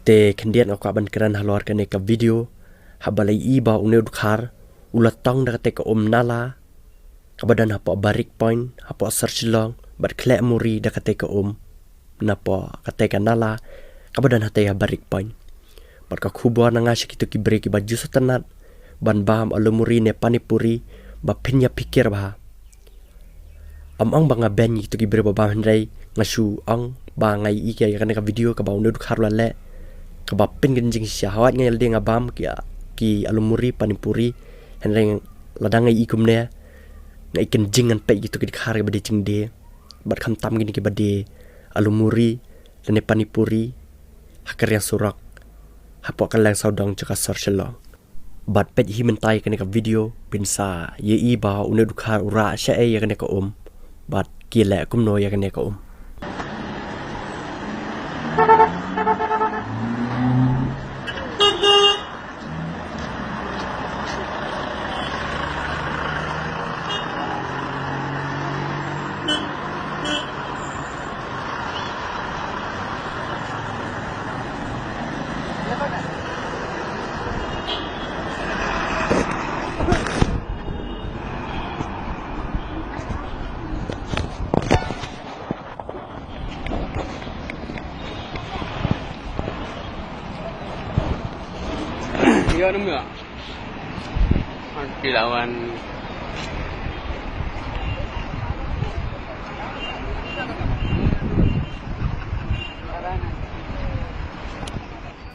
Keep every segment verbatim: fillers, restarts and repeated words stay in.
Te khyndiat nga kwah ban kren halor kane ka video, haba la ïohi ba une u dkhar u la tong da kata ka um nala kaba don hapoh Barrack Point, hapoh sor Shillong, bad khleh muri da kata ka um napoh kata ka nala kaba don hatai ha Barrack Point. Bad ka khubor na nga sha kito ki briew kiba ju sngewtynnat ban bam alu muri ne pani puri, ba phin ïa pyrkhat bha. Ym ong ba nga ban ïa kito ki briew ba bam, hynrei nga shu ong ba nga ïohi ïa kane ka video kaba une u dkhar u la leh, kaba pynkynjing shisha. Hawei nga ïa lade nga bam ki, ki alu muri pani puri, hynrei lada nga ïohi kumne, nga ïakynjing ngan peit ïa kito ki dkhar kiba die jingdie. Bad khamtam kine kiba die alu muri lane pani puri ha ka riang surok, hapoh kylleng sawdong jong ka sor Shillong. Bad peit hi mynta ïa kane ka video, phin sa ïohi ba une u dkhar u rah shaei ïa kane ka um, bad ki leh kumno ïa kane ka um. Iya, nemu ya? Dilawan.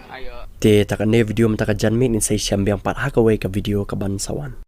Ayo. Te ta kane video mynta ka janmiet, ngin sa ïashem biang pat ha kawei ka video kaban sa wan.